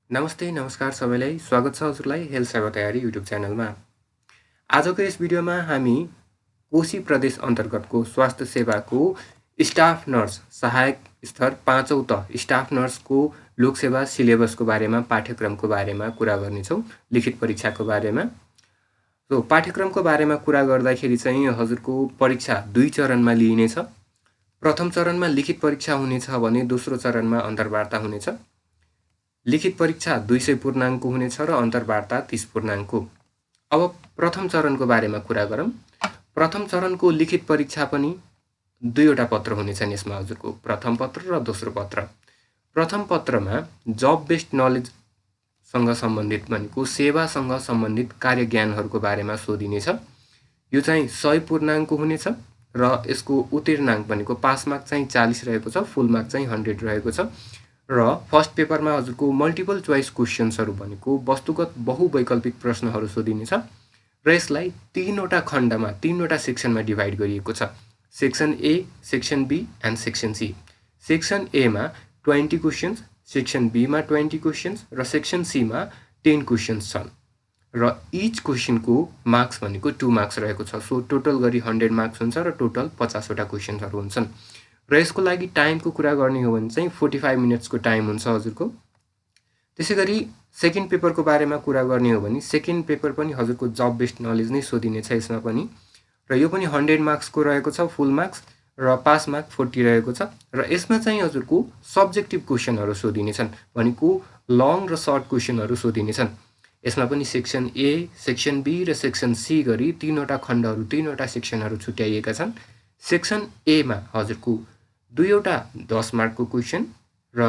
नमस्ते नमस्कार सबैलाई स्वागत छ हजुरलाई हेल्थ सेवा तयारी युट्युब च्यानलमा। आजको यस भिडियोमा हामी कोशी प्रदेश अन्तर्गतको स्वास्थ्य सेवाको स्टाफ नर्स सहायक स्तर 5औं तह स्टाफ नर्सको लोकसेवा सिलेबसको बारेमा पाठ्यक्रमको बारेमा कुरा गर्नेछौँ, लिखित परीक्षाको बारेमा। पाठ्यक्रमको बारेमा कुरा गर्दाखेरि चाहिँ हजुरको परीक्षा 2 चरणमा लिइनेछ। प्रथम चरणमा लिखित परीक्षा हुनेछ भने दोस्रो चरणमा अन्तर्वार्ता हुनेछ। लिखित परीक्षा 200 पूर्णाङ्कको हुनेछ र अन्तर्वार्ता 30 पूर्णाङ्कको। अब प्रथम चरणको बारेमा कुरा गरौँ। प्रथम चरणको लिखित परीक्षा पनि 2वटा पत्र हुनेछन् यसमा हजुरको, प्रथम पत्र र दोस्रो पत्र। प्रथम पत्रमा जब बेस्ड नलेजसँग सम्बन्धित भनेको सेवासँग सम्बन्धित कार्य ज्ञानहरूको बारेमा सोधिनेछ। यो चाहिँ 100 पूर्णाङ्कको हुनेछ र यसको उत्तीर्णाङ्क भनेको पास मार्क चाहिँ 40 रहेको छ, फुल मार्क चाहिँ 100 रहेको छ। र फर्स्ट पेपरमा हजुरको मल्टिपल चोइस क्वेसन्सहरू भनेको वस्तुगत बहुवैकल्पिक प्रश्नहरू सोधिनेछ र यसलाई 3वटा खण्डमा 3वटा सेक्सनमा डिभाइड गरिएको छ। Section A, section B and section C. Section A मा 20 क्वेसन्स, सेक्सन बी मा 20 क्वेसन्स र सेक्सन सी मा 10 क्वेसन्स छन् र इच क्वेसनको मार्क्स भनेको 2 मार्क्स रहेको छ। सो टोटल गरी 100 मार्क्स हुन्छ र टोटल 50वटा क्वेसन्सहरू हुन्छन्। र यसको लागि टाइमको कुरा गर्ने हो भने चाहिँ 45 मिनट्सको टाइम हुन्छ हजुरको। त्यसैगरी सेकेन्ड पेपरको बारेमा कुरा गर्ने हो भने सेकेन्ड पेपर पनि हजुरको जब बेस्ड नलेज नै सोधिनेछ यसमा पनि, र यो पनि 100 मार्क्सको रहेको छ, फुल मार्क्स र पास मार्क 40 रहेको छ। र यसमा चाहिँ हजुरको सब्जेक्टिभ क्वेसनहरू सोधिनेछन् भनेको लङ र सर्ट क्वेसनहरू सोधिनेछन्। यसमा पनि सेक्सन ए, सेक्सन बी र सेक्सन सी गरी 3वटा खण्डहरू 3वटा सेक्सनहरू छुट्याइएका छन्। सेक्सन ए मा हजुरको 2वटा 10 मार्कको क्वेसन र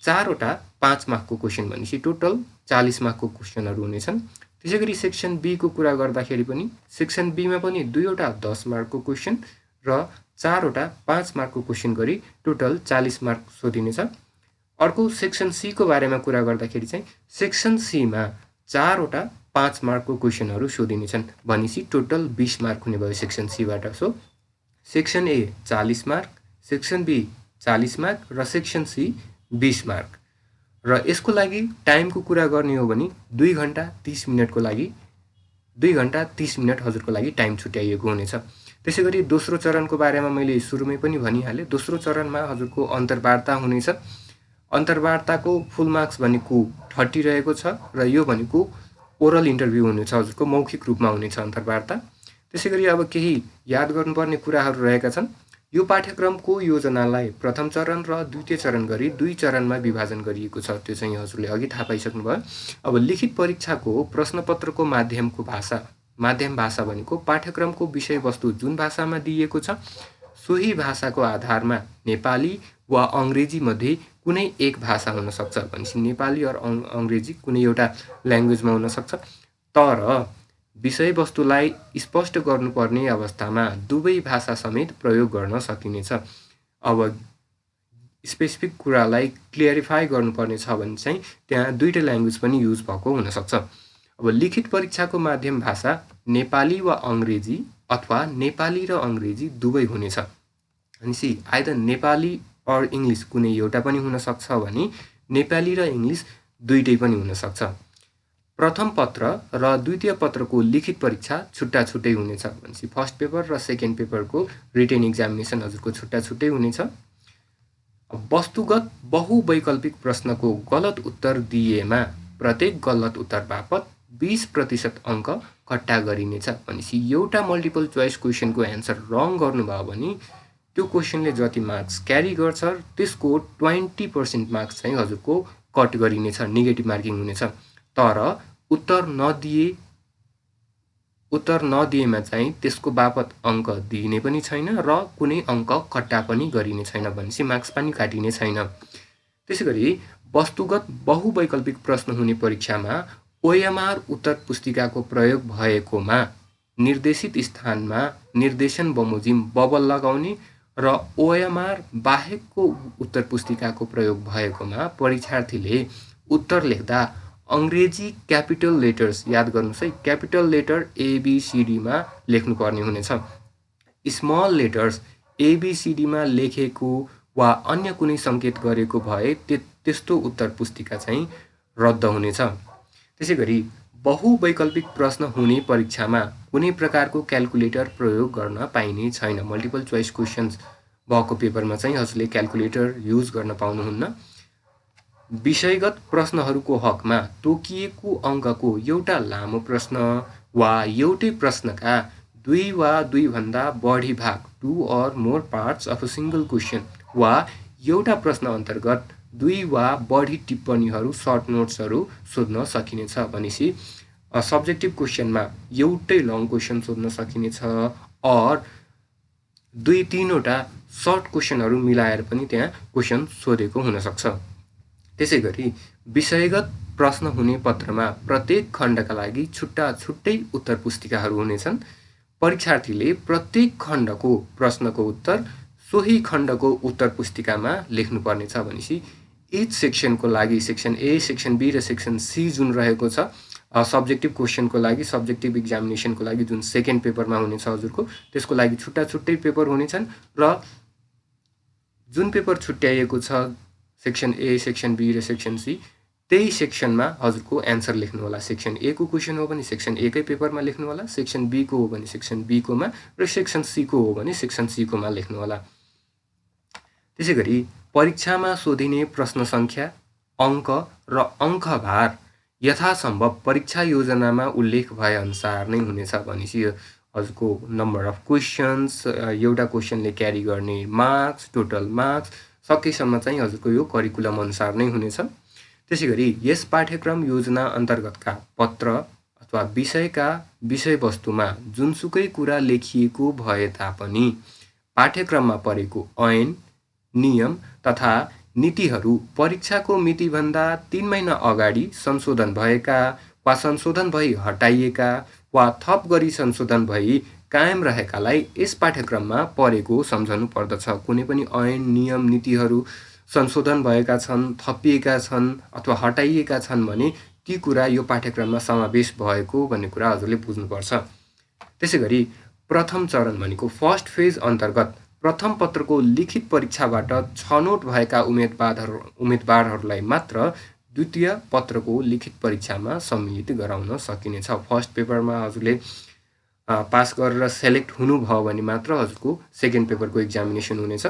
4वटा 5 मार्कको क्वेसन भनेपछि टोटल 40 मार्कको क्वेसनहरू हुनेछन्। त्यसैगरी सेक्सन बी को कुरा गर्दाखेरि पनि सेक्सन बी मा पनि 2वटा 10 मार्कको क्वेसन र 4वटा 5 मार्कको क्वेसन गरी टोटल 40 मार्क सोधिनेछ। अर्को सेक्सन सी को बारेमा कुरा गर्दाखेरि चाहिँ सेक्सन सी मा 4वटा 5 मार्कको क्वेसनहरू सोधिनेछन् भनेपछि टोटल 20 मार्क हुने भयो सेक्सन सी बाट। So section A 40 mark, section B 40 mark र सेक्सन सी 20 मार्क। र यसको लागि टाइमको कुरा गर्ने हो भने 2 घण्टा 30 मिनटको लागि 2 घण्टा 30 मिनट हजुरको लागि टाइम छुट्याइएको हुनेछ। त्यसैगरी दोस्रो चरणको बारेमा मैले सुरुमै पनि भनिहालेँ। दोस्रो चरणमा हजुरको अन्तर्वार्ता हुनेछ। अन्तर्वार्ताको फुल मार्क्स भनेको 30 रहेको छ र यो भनेको ओरल इन्टरभ्यू हुनेछ हजुरको, मौखिक रूपमा हुनेछ अन्तर्वार्ता। त्यसैगरी अब केही याद गर्नुपर्ने कुराहरू रहेका छन्। यो पाठ्यक्रमको योजनालाई प्रथम चरण र द्वितीय चरण गरी 2 चरणमा विभाजन गरिएको छ, त्यो चाहिँ हजुरले अघि थाहा पाइसक्नुभयो। अब लिखित परीक्षाको प्रश्नपत्रको माध्यम भाषा भनेको पाठ्यक्रमको विषयवस्तु जुन भाषामा दिइएको छ सोही भाषाको आधारमा नेपाली वा अङ्ग्रेजी मध्ये कुनै एक भाषा हुन सक्छ। भनेपछि नेपाली र अङ्ग्रेजी कुनै एउटा ल्याङ्ग्वेजमा हुन सक्छ, तर विषयवस्तुलाई स्पष्ट गर्नुपर्ने अवस्थामा दुवै भाषा समेत प्रयोग गर्न सकिनेछ। अब स्पेसिफिक कुरालाई क्लियरिफाई गर्नुपर्ने छ भने चाहिँ त्यहाँ 2टा ल्याङ्ग्वेज पनि युज भएको हुन सक्छ। अब लिखित परीक्षाको माध्यम भाषा नेपाली वा अङ्ग्रेजी अथवा नेपाली र अङ्ग्रेजी दुवै हुनेछ। भनेपछि आइदर नेपाली अर इङ्ग्लिस कुनै एउटा पनि हुन सक्छ भने नेपाली र इङ्ग्लिस दुईटै पनि हुन सक्छ। प्रथम पत्र र द्वितीय पत्रको लिखित परीक्षा छुट्टा छुट्टै हुनेछ। भनेपछि फर्स्ट पेपर र सेकेन्ड पेपरको रिटेन एक्जामिनेसन हजुरको छुट्टा छुट्टै हुनेछ। वस्तुगत बहुवैकल्पिक प्रश्नको गलत उत्तर दिएमा प्रत्येक गलत उत्तर बापत 20% अङ्क कट्टा गरिनेछ। भनेपछि एउटा मल्टिपल चोइस क्वेसनको एन्सर रङ गर्नुभयो भने त्यो क्वेसनले जति मार्क्स क्यारी गर्छ त्यसको 20% मार्क्स चाहिँ हजुरको कट गरिनेछ, नेगेटिभ मार्किङ हुनेछ। तर उत्तर नदिएमा चाहिँ त्यसको बापत अङ्क दिइने पनि छैन र कुनै अङ्क कट्टा पनि गरिने छैन, भनेपछि मार्क्स पनि काटिने छैन। त्यसैगरी वस्तुगत बहुवैकल्पिक प्रश्न हुने परीक्षामा ओएमआर उत्तर पुस्तिकाको प्रयोग भएकोमा निर्देशित स्थानमा निर्देशन बमोजिम बबल लगाउने र ओएमआर बाहेकको उत्तर पुस्तिकाको प्रयोग भएकोमा परीक्षार्थीले उत्तर लेख्दा अङ्ग्रेजी क्यापिटल लेटर्स, याद गर्नुहोस् है, क्यापिटल लेटर एबिसिडीमा लेख्नुपर्ने हुनेछ। स्मल लेटर्स एबिसिडीमा लेखेको वा अन्य कुनै सङ्केत गरेको भए त्यस्तो उत्तर पुस्तिका चाहिँ रद्द हुनेछ। त्यसैगरी बहुवैकल्पिक प्रश्न हुने परीक्षामा कुनै प्रकारको क्याल्कुलेटर प्रयोग गर्न पाइने छैन। मल्टिपल चोइस क्वेसन्स भएको पेपरमा चाहिँ हजुरले क्याल्कुलेटर युज गर्न पाउनुहुन्न। विषयगत प्रश्नहरूको हकमा तोकिएको अङ्कको एउटा लामो प्रश्न वा एउटै प्रश्नका दुई वा दुईभन्दा बढी भाग 2 or more parts of a single question वा एउटा प्रश्न अन्तर्गत दुई वा बढी टिप्पणीहरू सर्ट नोट्सहरू सोध्न सकिनेछ। भनेपछि सब्जेक्टिभ क्वेसनमा एउटै लङ क्वेसन सोध्न सकिनेछ और दुई तीनवटा सर्ट क्वेसनहरू मिलाएर पनि त्यहाँ क्वेसन सोधेको हुनसक्छ। त्यसैगरी विषयगत प्रश्न हुने पत्रमा प्रत्येक खण्डका लागि छुट्टा छुट्टै उत्तर पुस्तिकाहरू हुनेछन्। परीक्षार्थीले प्रत्येक खण्डको प्रश्नको उत्तर सोही खण्डको उत्तर पुस्तिकामा लेख्नुपर्नेछ। भनेपछि इच सेक्सनको लागि सेक्सन ए, सेक्सन बी र सेक्सन सी जुन रहेको छ सब्जेक्टिभ क्वेसनको लागि, सब्जेक्टिभ एक्जामिनेसनको लागि जुन सेकेन्ड पेपरमा हुनेछ हजुरको, त्यसको लागि छुट्टा छुट्टै पेपर हुनेछन् र जुन पेपर छुट्याइएको छ सेक्सन ए, सेक्सन बी र सेक्सन सी, त्यही सेक्सनमा हजुरको एन्सर लेख्नु होला। सेक्सन ए को क्वेसन हो भने सेक्सन ए कै पेपरमा लेख्नु होला, सेक्सन बी को हो भने सेक्सन बी कोमा र सेक्सन सी को हो भने सेक्सन सी कोमा लेख्नु होला। त्यसैगरी परीक्षामा सोधिने प्रश्न सङ्ख्या, अङ्क र अङ्कभार यथासम्भव परीक्षा योजनामा उल्लेख भए अनुसार नै हुनेछ। भनेपछि हजुरको नम्बर अफ क्वेसन्स, एउटा क्वेसनले क्यारी गर्ने मार्क्स, टोटल मार्क्स सकेसम्म चाहिँ हजुरको यो करिकुलम अनुसार नै हुनेछ। त्यसैगरी यस पाठ्यक्रम योजना अन्तर्गतका पत्र अथवा विषयका विषयवस्तुमा जुनसुकै कुरा लेखिएको भए तापनि पाठ्यक्रममा परेको ऐन, नियम तथा नीतिहरू परीक्षाको मितिभन्दा 3 महिना अगाडि संशोधन भएका वा संशोधन भई हटाइएका वा थप गरी संशोधन भई कायम रहेकालाई यस पाठ्यक्रममा परेको सम्झनु पर्दछ। कुनै पनि ऐन, नियम, नीतिहरू संशोधन भएका छन्, थपिएका छन् अथवा हटाइएका छन् भने ती कुरा यो पाठ्यक्रममा समावेश भएको भन्ने कुरा हजुरले बुझ्नुपर्छ। त्यसैगरी प्रथम चरण भनेको फर्स्ट फेज अन्तर्गत प्रथम पत्रको लिखित परीक्षाबाट छनौट भएका उम्मेदवारहरूलाई मात्र द्वितीय पत्रको लिखित परीक्षामा सम्मिलित गराउन सकिनेछ। फर्स्ट पेपरमा हजुरले पास गरेर सेलेक्ट हुनुभयो भने मात्र हजुरको सेकेन्ड पेपरको एक्जामिनेसन हुनेछ।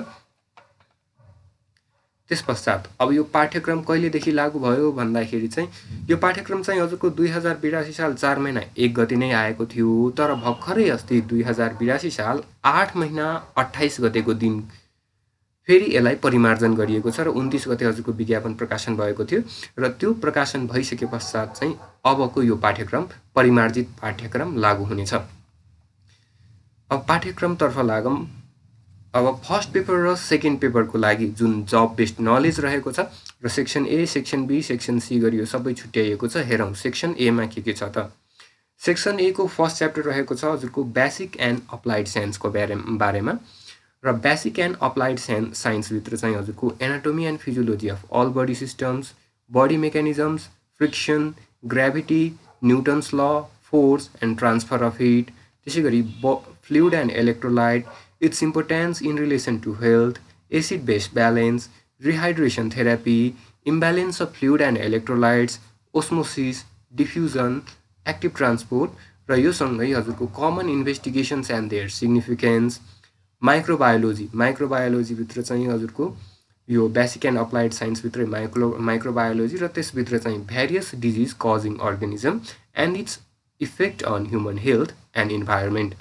त्यसपश्चात अब यो पाठ्यक्रम कहिलेदेखि लागू भयो भन्दाखेरि चाहिँ यो पाठ्यक्रम चाहिँ हजुरको 2082 साल 4 महिना 1 गते नै आएको थियो, तर भर्खरै अस्ति 2082 साल 8 महिना 28 गतेको दिन फेरि यसलाई परिमार्जन गरिएको छ र 29 गते हजुरको विज्ञापन प्रकाशन भएको थियो र त्यो प्रकाशन भइसके पश्चात चाहिँ अबको यो पाठ्यक्रम परिमार्जित पाठ्यक्रम लागू हुनेछ। अब पाठ्यक्रमतर्फ लागौँ। अब फर्स्ट पेपर र सेकेन्ड पेपरको लागि जुन जब बेस्ड नलेज रहेको छ र section A, section B, section C गरी यो सबै छुट्याइएको छ। हेरौँ सेक्सन एमा के छ त। सेक्सन ए को फर्स्ट च्याप्टर रहेको छ हजुरको बेसिक एन्ड अप्लाइड साइन्सको बारेमा र बेसिक एन्ड अप्लाइड साइन्सभित्र चाहिँ हजुरको anatomy and physiology of all body systems, body mechanisms, friction, gravity, Newton's law, force and transfer of heat, त्यसैगरी fluid and electrolyte, its importance in relation to health, acid-base balance, rehydration therapy, imbalance of fluid and electrolytes, osmosis, diffusion, active transport र यो सँगै हजुरको common investigations and their significance, microbiology भित्र चाहिँ हजुरको यो basic and applied science भित्र microbiology र त्यसभित्र चाहिँ various disease causing organism and its effect on human health and environment,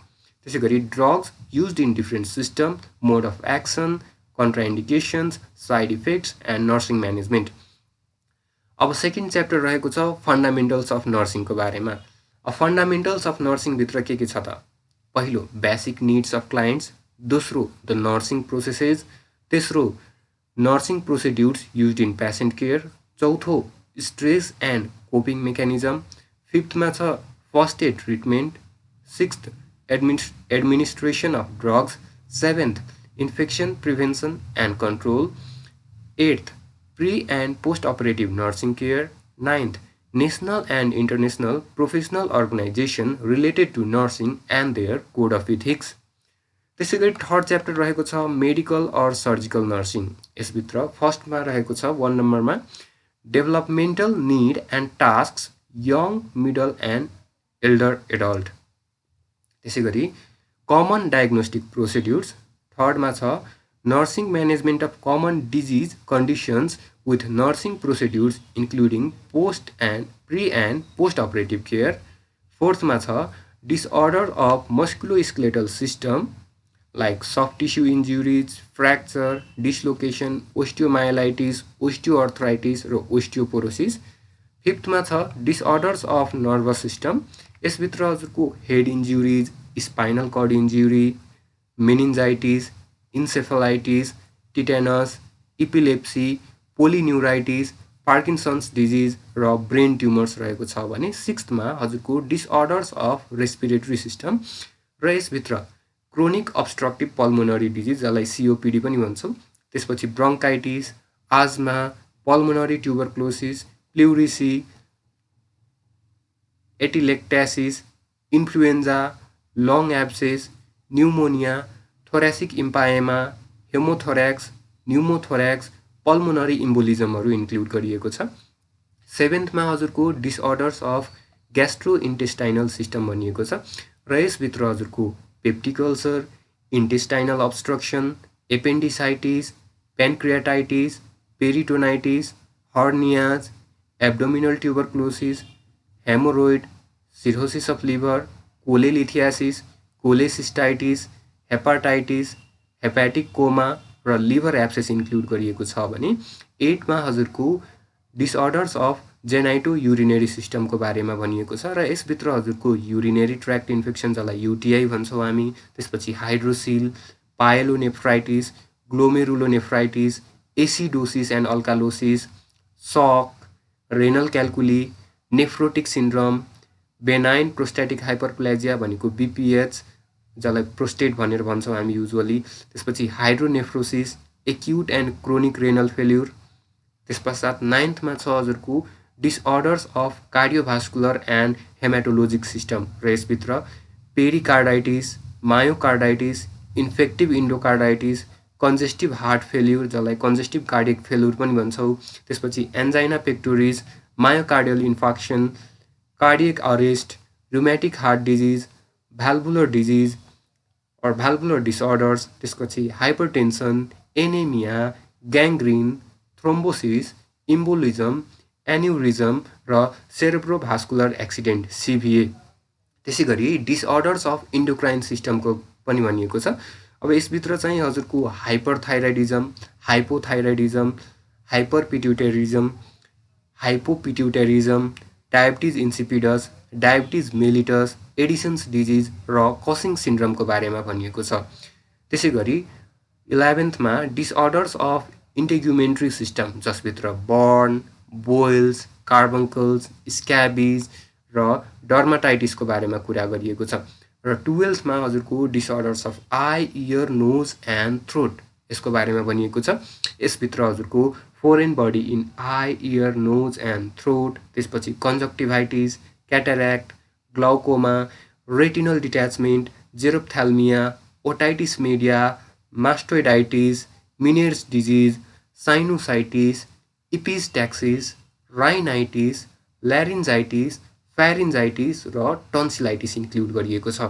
त्यसैगरी drugs used in different system, mode of action, contraindications, side effects and nursing management. अब second chapter रहेको छ fundamentals of नर्सिङको बारेमा। अब fundamentals of नर्सिङभित्र के छ त, पहिलो बेसिक निड्स अफ क्लाइन्ट्स, दोस्रो द नर्सिङ प्रोसेसेस, तेस्रो nursing procedures used in patient care, चौथो स्ट्रेस एन्ड कोपिङ मेकानिजम, फिफ्थमा छ first aid treatment, sixth administration of drugs, 7th infection prevention and control, 8th pre and post operative nursing care, 9th national and international professional organization related to nursing and their code of ethics। त्यसैगरी third chapter रहेको छ medical or surgical nursing. यसभित्र फर्स्टमा रहेको छ 1 नम्बरमा developmental need and tasks, young, middle and elder adult. त्यसैगरी common diagnostic procedures. थर्डमा छ nursing management of common disease conditions with nursing procedures including post and pre and post operative care. फोर्थमा छ disorder of musculoskeletal system like soft tissue injuries, fracture, dislocation, osteomyelitis, osteoarthritis र osteoporosis. फिफ्थमा छ disorders of nervous system. यसभित्र हजुरको head injuries, spinal cord injury, meningitis, encephalitis, tetanus, epilepsy, polyneuritis, Parkinson's disease र brain tumors रहेको छ भने सिक्स्थमा हजुरको disorders of respiratory system र यसभित्र chronic obstructive pulmonary disease जसलाई COPD पनि भन्छौँ, त्यसपछि bronchitis, asthma, pulmonary tuberculosis, pleurisy, atelectasis, influenza, lung abscess, pneumonia, thoracic empyema, pneumothorax, pneumothorax, pulmonary embolismहरु इन्क्लुड गरिएको छ। सेभेन्थमा हजुरको disorders of gastrointestinal system भनिएको छ र यसभित्र हजुरको peptic ulcer, intestinal obstruction, appendicitis, pancreatitis, peritonitis, hernias, abdominal tuberculosis, hemorrhoid, cirrhosis of liver, cholelithiasis, cholecystitis, hepatitis, hepatic coma र liver abscess include गरिएको छ भने 8 मा हजुरको disorders of genitourinary system को बारेमा भनिएको छ र यसभित्र हजुरको urinary tract infection जसलाई UTI भन्छौँ हामी, त्यसपछि hydrocele, pyelonephritis, glomerulonephritis, acidosis and alkalosis, shock, renal calculi, nephrotic syndrome, benign prostatic hyperplasia भनेको BPH जसलाई प्रोस्टेट भनेर भन्छौँ हामी युजुअली, त्यसपछि hydronephrosis, acute and chronic renal failure. त्यसपश्चात 9th मा छ हजुरको disorders of cardiovascular and haematologic system र यसभित्र pericarditis, myocarditis, infective endocarditis, congestive heart failure जसलाई कन्जेस्टिभ कार्डियक फेल्युर पनि भन्छौँ, त्यसपछि angina pectoris, myocardial infarction, cardiac arrest, rheumatic heart disease, valvular disease or valvular disorders, त्यसपछि hypertension, anemia, gangrene, thrombosis, embolism, aneurysm र cerebrovascular accident CVA। त्यसैगरी disorders of endocrine system को पनि भनिएको छ। अब यसभित्र चाहिँ हजुरको hyperthyroidism, hypothyroidism, hyperpituitarism, hypopituitarism, diabetes insipidus, diabetes mellitus, Addison's disease र कसिङ सिन्ड्रोमको बारेमा भनिएको छ। त्यसैगरी 11th मा डिसअर्डर्स अफ इन्टेग्युमेन्ट्री सिस्टम जसभित्र बर्न, बोइल्स, कार्बङ्कल्स, स्क्याबिज र डर्माटाइटिसको बारेमा कुरा गरिएको छ र 12th मा हजुरको disorders of eye, ear, nose and throat यसको बारेमा भनिएको छ। यसभित्र हजुरको foreign body in eye, ear, nose and throat, त्यसपछि conjunctivitis, cataract, glaucoma, retinal detachment, xerophthalmia, otitis media, mastoiditis, Meniere's disease, sinusitis, epistaxis, rhinitis, laryngitis, pharyngitis र tonsillitis include गरिएको छ।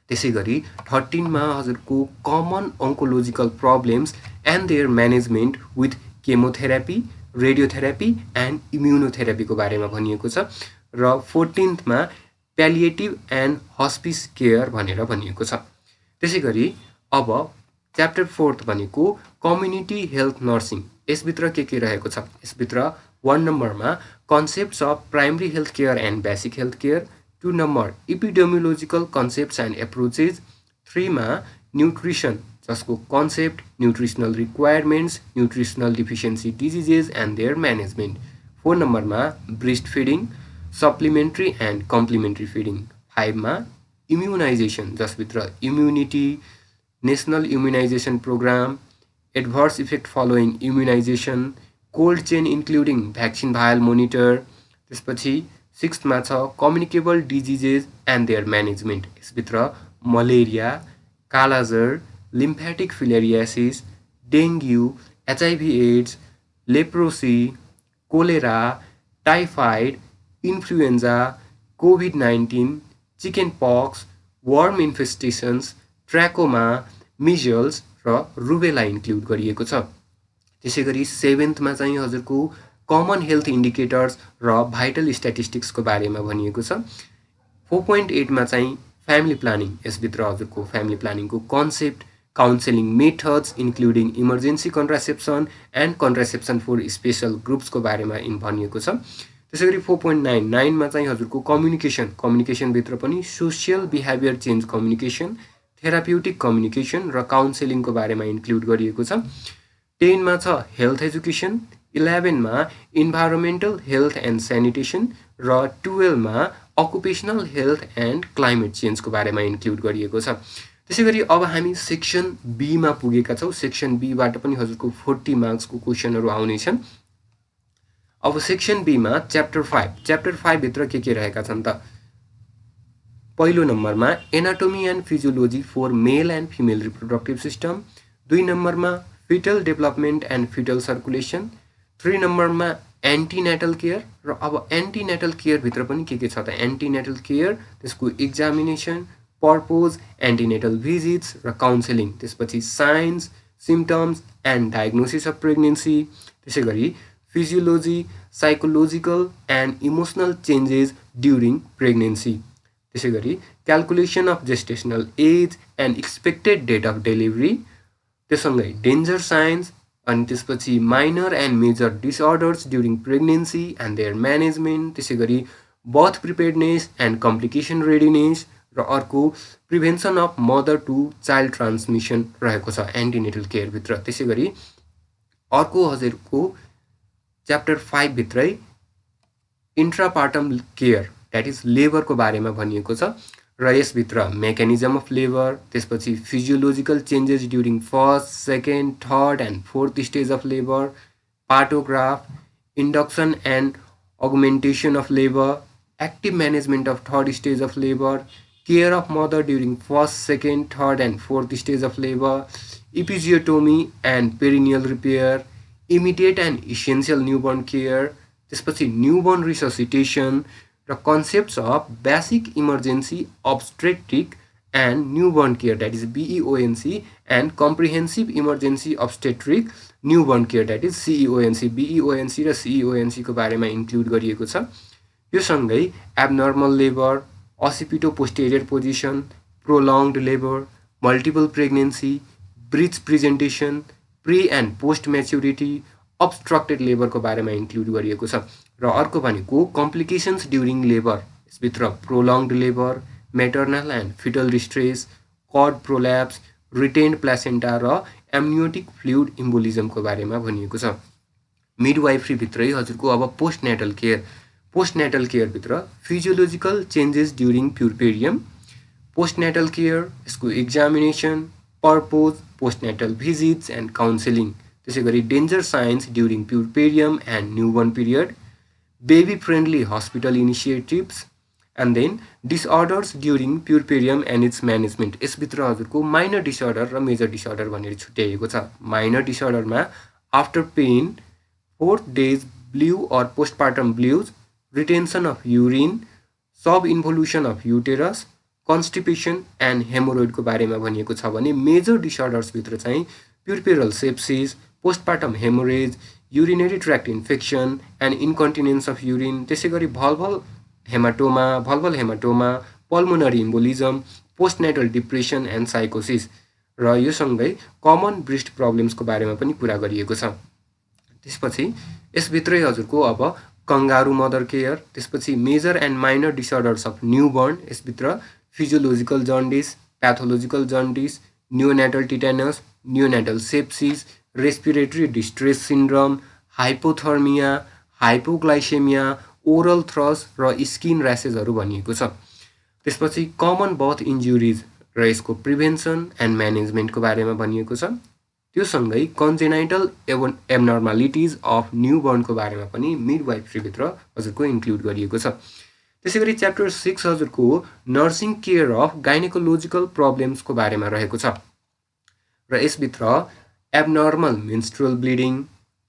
त्यसैगरी 13 मा हजुरको common oncological problems and their management with chemotherapy, radiotherapy and इम्युनोथेरापीको बारेमा भनिएको छ र 14th मा प्यालिएटिभ एन्ड हस्पिस केयर भनेर भनिएको छ। त्यसैगरी अब च्याप्टर 4th भनेको कम्युनिटी हेल्थ नर्सिङ। यसभित्र के रहेको छ? यसभित्र 1 नम्बरमा concepts of primary health care and basic health care, 2 number epidemiological concepts and approaches, 3 मा न्युट्रिसन जसको concept, nutritional requirements, nutritional deficiency diseases and their management, 4 नम्बरमा breast feeding, supplementary and complementary feeding, 5 मा immunisation जसभित्र immunity, national immunisation programme, adverse effect following immunisation, cold chain including vaccine vial monitor, त्यसपछि 6th मा छ communicable diseases and their management. यसभित्र malaria, kala-azar, lymphatic filariasis, dengue, HIV AIDS, leprosy, cholera, typhoid, influenza, कोभिड-19, chicken pox, worm infestations, trachoma, measles र rubella include गरिएको छ। त्यसैगरी 7th चाहिँ हजुरको कमन हेल्थ इन्डिकेटर्स र भाइटल स्ट्याटिस्टिक्सको बारेमा भनिएको छ। 4.8 चाहिँ फ्यामिली प्लानिङ, यसभित्र हजुरको फ्यामिली प्लानिङको concept, counselling methods including emergency contraception and contraception for special ग्रुप्सको बारेमा भनिएको छ। त्यसैगरी 4.9 चाहिँ हजुरको कम्युनिकेसनभित्र पनि social behaviour change communication, therapeutic communication र काउन्सेलिङको बारेमा इन्क्लुड गरिएको छ। 10 छ health education, 11 environmental health and sanitation र 12 अकुपेसनल हेल्थ एन्ड क्लाइमेट चेन्जको बारेमा इन्क्लुड गरिएको छ। त्यसैगरी अब हामी सेक्सन बीमा पुगेका छौँ। सेक्सन बीबाट पनि हजुरको 40 मार्क्सको क्वेसनहरू आउनेछन्। अब सेक्सन बीमा च्याप्टर 5 भित्र के रहेका छन् त? पहिलो नम्बरमा anatomy and physiology for male and female reproductive system, 2 नम्बरमा fetal development and fetal circulation, 3 नम्बरमा एन्टिनेटल केयर र अब एन्टिनेटल केयरभित्र पनि के छ त? एन्टिनेटल केयर, त्यसको एक्जामिनेसन, पर्पोज, एन्टिनेटल भिजिट्स र काउन्सेलिङ, त्यसपछि signs, symptoms and diagnosis of pregnancy, त्यसै गरी physiology, psychological and emotional changes during pregnancy, त्यसै गरी calculation of gestational age and expected date of delivery, त्यससँगै डेन्जर साइन्स, अनि त्यसपछि minor and major disorders during pregnancy and their management, त्यसै गरी birth preparedness and complication readiness र अर्को prevention of mother to child transmission रहेको छ antenatal केयरभित्र। त्यसै गरी अर्को हजुरको च्याप्टर 5 भित्रै इन्ट्रापार्टम केयर, द्याट इज लेबरको बारेमा भनिएको छ र यसभित्र मेकानिजम अफ लेबर, त्यसपछि physiological changes during first, second, third and fourth stage of labour, partograph, induction and augmentation of labour, active management of third stage of labour, care of mother during first, second, third and fourth stage of labour, episiotomy and perineal repair, immediate and essential newborn care, त्यसपछि newborn resuscitation र concepts of basic emergency obstetric and newborn care, that is BEONC and comprehensive emergency obstetric newborn care, that is CEONC। BEONC र CEONC को बारेमा include गरिएको छ। यो सँगै abnormal labour, occipito posterior position, prolonged labour, multiple pregnancy, breech presentation, pre and post maturity, obstructed लेबरको बारेमा include गरिएको छ। र अर्को भनेको कम्प्लिकेसन्स ड्युरिङ लेबर, यसभित्र prolonged labour, maternal and foetal distress, cord prolapse, retained placenta र एम्नियोटिक फ्लुइड इम्बोलिजमको बारेमा भनिएको छ। मिडवाइफरीभित्रै हजुरको अब पोस्टनेटल केयरभित्र physiological changes during puerperium, postnatal care, यसको examination, purpose, postnatal visits and counselling, त्यसै गरी danger science during puerperium and newborn period, baby friendly hospital initiatives, and then disorders during puerperium and its management. यसभित्र हजुरको minor disorder र major disorder भनेर छुट्याइएको छ। Minor डिसअर्डरमा after pain, 4 days blue or postpartum blues, retention of urine, subinvolution of uterus, constipation and हेमोरोइडको बारेमा भनिएको छ भने मेजर डिसअर्डर्सभित्र चाहिँ puerperal sepsis, postpartum haemorrhage, urinary tract infection and incontinence of urine, त्यसै गरी vulval haematoma, pulmonary इम्बोलिजम, postnatal depression and साइकोसिस र यो सँगै कमन ब्रेस्ट प्रब्लम्सको बारेमा पनि कुरा गरिएको छ। त्यसपछि यसभित्रै हजुरको अब कंगारू मदर केयर, त्यसपछि major and minor disorders of newborn, यसभित्र physiological jaundice, pathological jaundice, neonatal tetanus, neonatal sepsis, respiratory distress syndrome, hypothermia, hypoglycaemia, oral thrush र स्किन र्यासेसहरू भनिएको छ। त्यसपछि कमन बर्थ इन्जुरिज र यसको प्रिभेन्सन एन्ड म्यानेजमेन्टको बारेमा भनिएको छ। त्यो सँगै कन्जेनाइटल एब्नर्मालिटिज अफ न्युबर्नको बारेमा पनि मिडवाइफरीभित्र हजुरको इन्क्लुड गरिएको छ। त्यसै गरी च्याप्टर 6 हजुरको नर्सिङ केयर अफ गाइनेकोलोजिकल प्रब्लम्सको बारेमा रहेको छ र यसभित्र abnormal menstrual bleeding,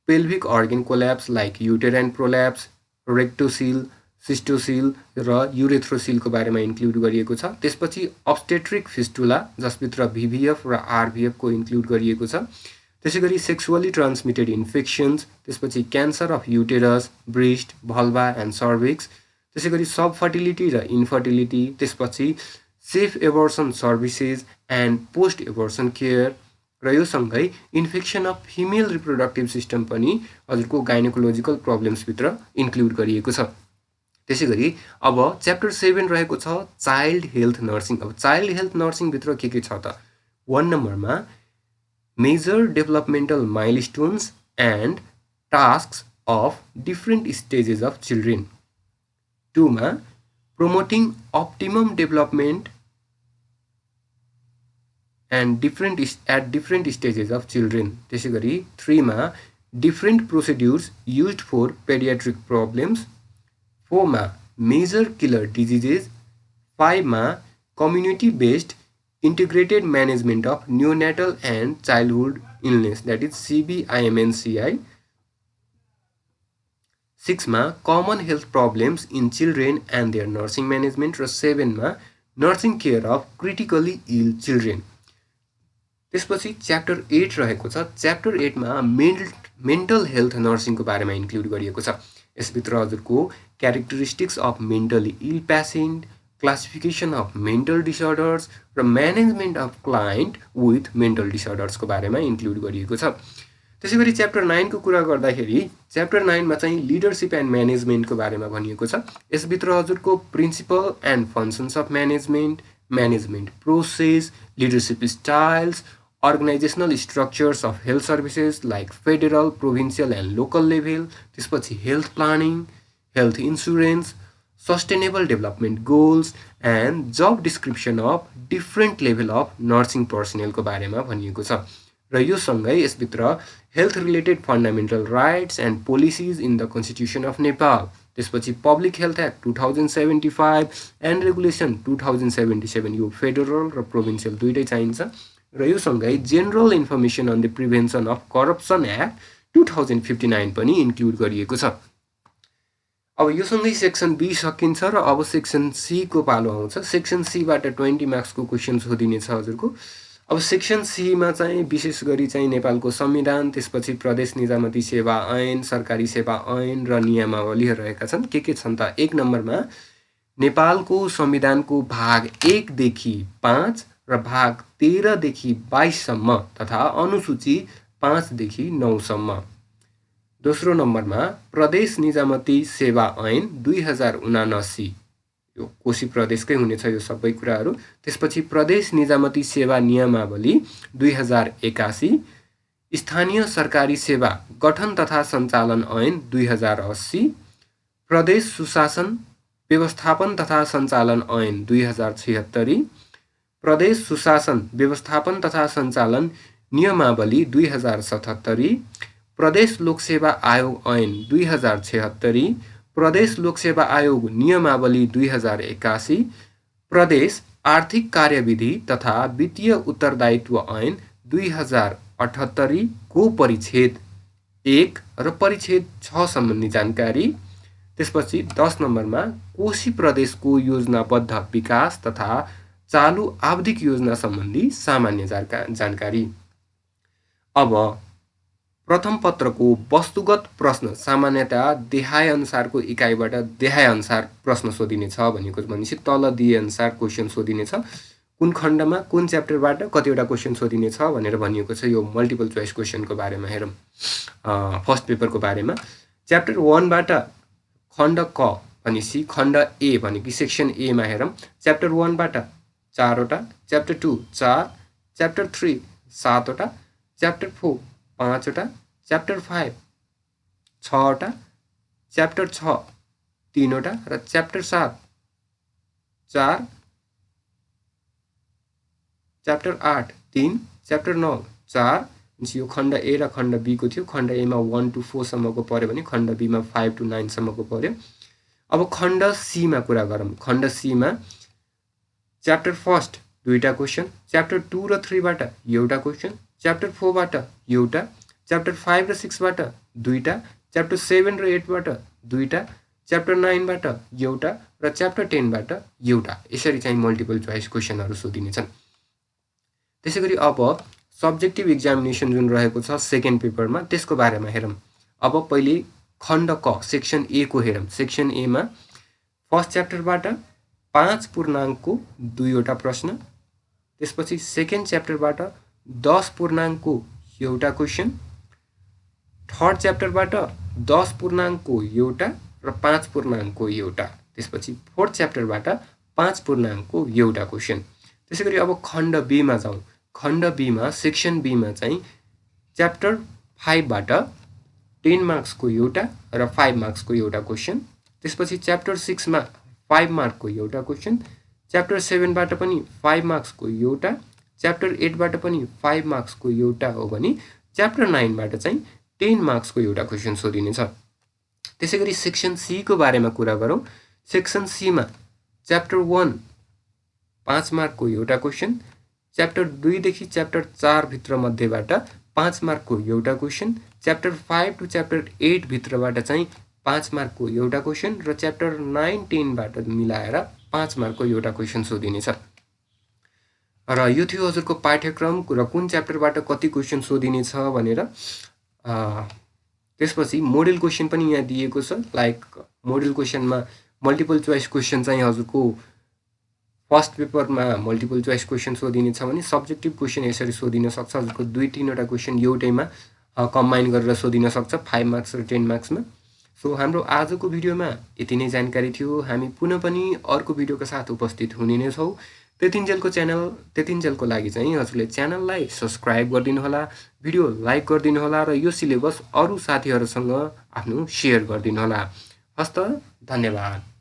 pelvic organ collapse like uterine prolapse, rectocele, cystocele र युरेथ्रोसिलको बारेमा इन्क्लुड गरिएको छ। त्यसपछि अब्स्टेट्रिक फिस्टुला जसभित्र भिभिएफ र आरभिएफको इन्क्लुड गरिएको छ। त्यसैगरी सेक्सुअली ट्रान्समिटेड इन्फेक्सन्स, त्यसपछि cancer of uterus, breast, vulva and cervix, त्यसैगरी सब फर्टिलिटी र इन्फर्टिलिटी, त्यसपछि safe abortion services and post abortion care र यो सँगै infection of female reproductive system पनि हजुरको गाइनोकोलोजिकल प्रब्लम्सभित्र इन्क्लुड गरिएको छ। त्यसैगरी अब च्याप्टर 7 रहेको छ चाइल्ड हेल्थ नर्सिङ। अब चाइल्ड हेल्थ नर्सिङभित्र के छ त 1 नम्बरमा major developmental milestones and tasks of different stages of children. 2 मा promoting optimum development and different stages of children. त्यसैगरी 3 मा different procedures used for paediatric problems. 4 मा मेजर किलर डिजिजेस। 5 मा community based integrated management of neonatal and childhood illness, that is CBIMNCI. 6 मा common health problems in children and their nursing management र 7 मा nursing care of critically ill children. त्यसपछि chapter 8 रहेको छ। Chapter 8 मा mental health नर्सिङको बारेमा include गरिएको छ। यसभित्र हजुरको characteristics of mentally ill patient, classification of mental disorders र management of client with mental डिसअर्डर्सको बारेमा इन्क्लुड गरिएको छ। त्यसैगरी च्याप्टर 9 को कुरा गर्दाखेरि च्याप्टर 9 मा चाहिँ लिडरसिप एन्ड म्यानेजमेन्टको बारेमा भनिएको छ। यसभित्र हजुरको principle and functions of management, management process, leadership styles, organisational structures of health services like federal, provincial and local level, त्यसपछि health planning, health insurance, sustainable development goals and job description of different level of nursing पर्सनलको बारेमा भनिएको छ। र यो सँगै यसभित्र health related fundamental rights and policies in the constitution of Nepal, त्यसपछि public health act 2075 and regulation 2077, यो फेडरल र प्रोभिन्सियल दुइटै चाहिन्छ। र यो सँगै general information on the prevention of corruption act 2059 पनि इन्क्लुड गरिएको छ। अब यो सँगै सेक्सन बी सकिन्छ र अब सेक्सन सी को पालो आउँछ। सेक्सन सी बाट 20 मार्क्सको क्वेसन सोधिनेछ हजुरको। अब सेक्सन सी मा चाहिँ विशेष गरी चाहिँ नेपालको संविधान, त्यसपछि प्रदेश निजामती सेवा ऐन, सरकारी सेवा ऐन र नियमावलीहरू रहेका छन्। के छन् त 1 नम्बरमा नेपालको संविधानको भाग 1 देखि 5 र भाग 13 देखि 22 सम्म तथा अनुसूची 5 देखि 9 सम्म। दोस्रो नम्बरमा प्रदेश निजामती सेवा ऐन 2079, यो कोशी प्रदेशकै हुनेछ यो सबै कुराहरू। त्यसपछि प्रदेश निजामती सेवा नियमावली 2081, स्थानीय सरकारी सेवा गठन तथा सञ्चालन ऐन 2080, प्रदेश सुशासन व्यवस्थापन तथा सञ्चालन ऐन 2076, प्रदेश सुशासन व्यवस्थापन तथा सञ्चालन नियमावली 2077, प्रदेश लोकसेवा आयोग ऐन 2076, प्रदेश लोकसेवा आयोग नियमावली 2081, प्रदेश आर्थिक कार्यविधि तथा वित्तीय उत्तरदायित्व ऐन 2078 को परिच्छेद 1 र परिच्छेद 6 सम्बन्धी जानकारी। त्यसपछि 10 नम्बरमा कोशी प्रदेशको योजनाबद्ध विकास तथा चालु आवधिक योजना सम्बन्धी सामान्य जानकारी। अब प्रथम पत्रको वस्तुगत प्रश्न सामान्यतया देहाय अनुसारको इकाइबाट देहाय अनुसार प्रश्न सोधिनेछ भनेको भनेपछि तल दिए अनुसार क्वेसन सोधिनेछ। कुन खण्डमा कुन च्याप्टरबाट कतिवटा क्वेसन सोधिनेछ भनेर भनिएको छ। यो मल्टिपल चोइस क्वेसनको बारेमा हेरौँ। फर्स्ट पेपरको बारेमा च्याप्टर 1 बाट खण्ड क भनेपछि खण्ड ए भनेको सेक्सन ए मा हेरौँ। च्याप्टर 1 बाट 4 वटा, च्याप्टर 2 4, च्याप्टर 3 7 वटा, च्याप्टर 4 5 वटा, च्याप्टर 5 6 वटा, च्याप्टर 6 3 वटा र च्याप्टर 7 4, च्याप्टर 8 3, च्याप्टर 9 4। यो खण्ड ए र खण्ड बी को थियो। खण्ड ए मा 1 to 4 सम्मको पर्यो भने खण्ड बी मा 5 to 9 सम्मको पर्यो। अब खण्ड सी मा कुरा गरौँ। खण्ड सी मा च्याप्टर 1 दुईटा क्वेसन, च्याप्टर 2 र 3 बाट एउटा क्वेसन, च्याप्टर 4 बाट एउटा, च्याप्टर 5 र 6 बाट दुईटा, च्याप्टर 7 र 8 बाट दुईटा, च्याप्टर 9 बाट एउटा र च्याप्टर 10 बाट एउटा। यसरी चाहिँ मल्टिपल चोइस क्वेशनहरु सोधिनेछन्। त्यसैगरी अब सब्जेक्टिभ एक्जामिनेसन जुन रहेको छ सेकेन्ड पेपरमा त्यसको बारेमा हेरौं। अब पहिले खण्ड क सेक्सन ए को हेरौं। सेक्सन ए मा फर्स्ट च्याप्टरबाट 5 पूर्णाङ्कको 2 वटा प्रश्न, त्यसपछि सेकेन्ड च्याप्टरबाट 10 पूर्णाङ्कको एउटा क्वेशन, थर्ड च्याप्टरबाट 10 पूर्णाङ्कको एउटा र 5 पूर्णाङ्कको एउटा, त्यसपछि फोर्थ च्याप्टरबाट 5 पूर्णाङ्कको एउटा क्वेशन। त्यसैगरी अब खण्ड बी मा जाउँ। खण्ड बी मा सेक्सन बी मा चाहिँ च्याप्टर 5 बाट 10 मार्क्सको एउटा र 5 मार्क्सको एउटा क्वेशन, त्यसपछि च्याप्टर 6 मा 5 मार्क्सको एउटा क्वेशन, च्याप्टर 7 बाट पनि 5 मार्क्सको एउटा, च्याप्टर 8 बाट पनि 5 मार्क्सको एउटा हो भने च्याप्टर 9 बाट चाहिँ 10 मार्क्सको एउटा क्वेशन सोधिनेछ। त्यसैगरी सेक्सन सी को बारेमा कुरा गरौँ। सेक्सन सी मा च्याप्टर 1 5 मार्कको एउटा क्वेशन, च्याप्टर 2 देखि च्याप्टर 4 भित्र मध्येबाट 5 मार्कको एउटा क्वेशन, च्याप्टर 5 टु च्याप्टर 8 भित्रबाट चाहिँ 5 मार्कको एउटा क्वेशन र च्याप्टर 9 10 बाट मिलाएर 5 मार्कको एउटा क्वेशन सोधिनेछ। र यो थियो हजुरको पाठ्यक्रम र कुन च्याप्टरबाट कति क्वेशन सोधिनेछ भनेर। त्यसपछि मोडल क्वेशन पनि यहाँ दिएको छ। लाइक मोडल क्वेशनमा मल्टिपल चोइस क्वेशन चाहिँ हजुरको फर्स्ट पेपरमा मल्टिपल चोइस क्वेशन सोधिनेछ भने सब्जेक्टिभ क्वेशन यसरी सोधिन सक्छ। हजुरको 2-3 वटा क्वेशन एउटैमा कम्बाइन गरेर सोधिन सक्छ 5 मार्क्स र 10 मार्क्समा। सो हाम्रो आजको भिडियोमा यति नै जानकारी थियो। हामी पुनः पनि अर्को भिडियोका साथ उपस्थित हुने नै छौँ। त्यतिन्जेलको लागि चाहिँ हजुरले च्यानललाई सब्स्क्राइब गरिदिनु होला, भिडियो लाइक गरिदिनु होला र यो सिलेबस अरू साथीहरुसँग आफ्नो शेयर गरिदिनु होला। हस्त धन्यवाद।